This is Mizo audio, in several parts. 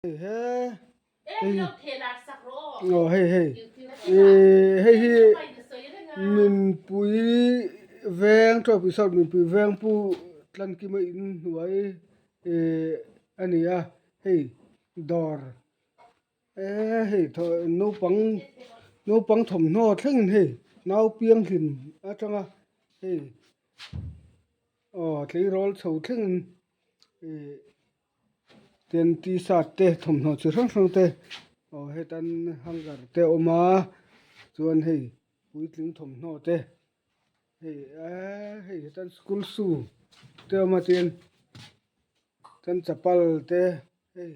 He aw hei hei ihh hei hi minpui veng tawpui sawn minpui veng pu tlankima in hnuai ihh a ni a hei dawr eee hei naupang naupang thawmhnaw thlengin hei nau pianghlim atanga hei aw tleirawl chho thlengin ihh. Tin t-shirt te thawmhnaw chi hrang hrang te aw hetan hanger te a awm a chuan hei puitling thawmhnaw te hei eee hei hetan school shoe te a awm a tin chuan chapal te hei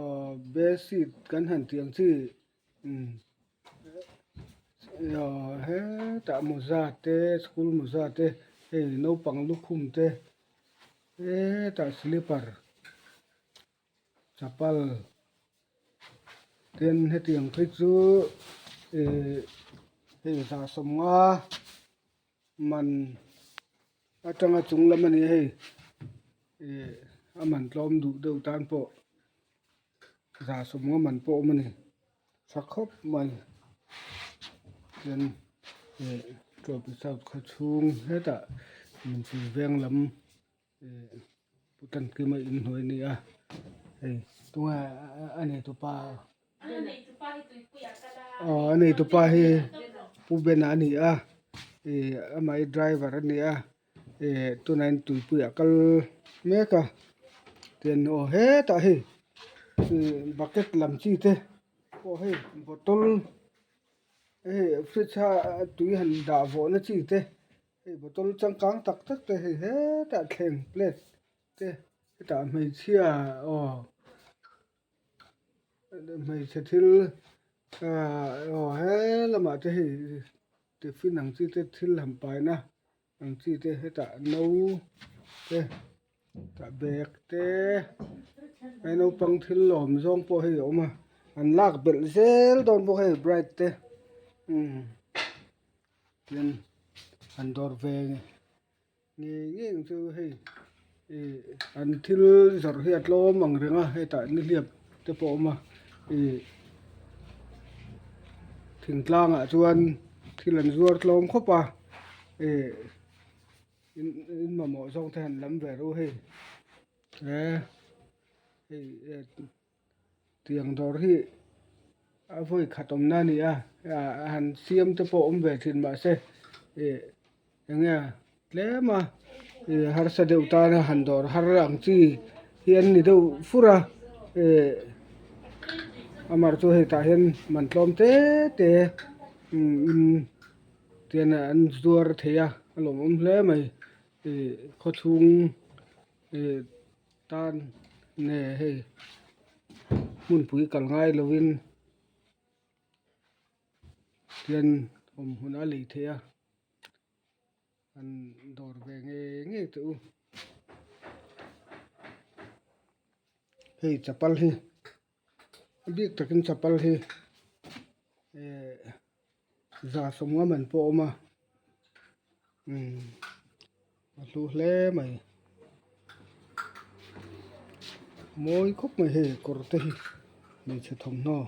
aw bedsheet kan han tih ang chi umm aw hetah mawza te school mawza te hei naupang lukhum te. Hetah slipper chapal tin hetiang phei chu ih hei zah sawmnga man atanga chung lam a ni a hei ih a man tlawm duh deuh tan pawh zah sawmnga man pawh a awm a ni tha khawp mai tin ih tawpui south khaw chhung hetah inchei veng lam ih pu Tankima inhnuai a ni a hei tunge a neitupa aw a neitupa hi pu Bena a ni a ih amah hi driver a ni a ih tunah hian tuipuiah a kal mek a tian aw hetah hei ih bucket lam chi te pawh hei bottle hei fridge a tui han dah vawh na chi te hei bottle changkang tak tak te hei hetah thleng plate te hetah hmeichhia aw hmeichhe thil ah aw he lamah te hei tiffin ang chi te thil han paina ang chi te hetah no te tah bag te hei naupang thil lawm zawng pawh hei a awm a an lak belh zel dawn bawk hei bright te umm tin an dawr ve ngei ngei ang chu hei ih an thil zawrh hi a tlawm ang reng a hetah nihliap te pawh a awm a ih thingtlang ah chuan thil an zuar tlawm khawp a ih in mamawh zawng te han lam ve ru hei he hei tiang dawr hi a vawi khat awmna a ni a a han siam te pawh awm ve thin mahse ih eng nge tlem a ih harsa deuh tana han dawr har ang chi hi an ni deuh fur a ih amaherawhchu chu hei tah hian man tlawm te te in tian an zuar thei a a lawmawm hle mai ih khawchhung ih tan nge hei hmunpui kal ngai lovin tian awm hun a lei theih a an dawr ve ngei ngei teh u hei chapal hi a bik takin chapal hi eh za sawmnga man pawh a awm a umm a hlu hle mai mawi khawp mai hei kawr te hi hmeichhe thawmhnaw.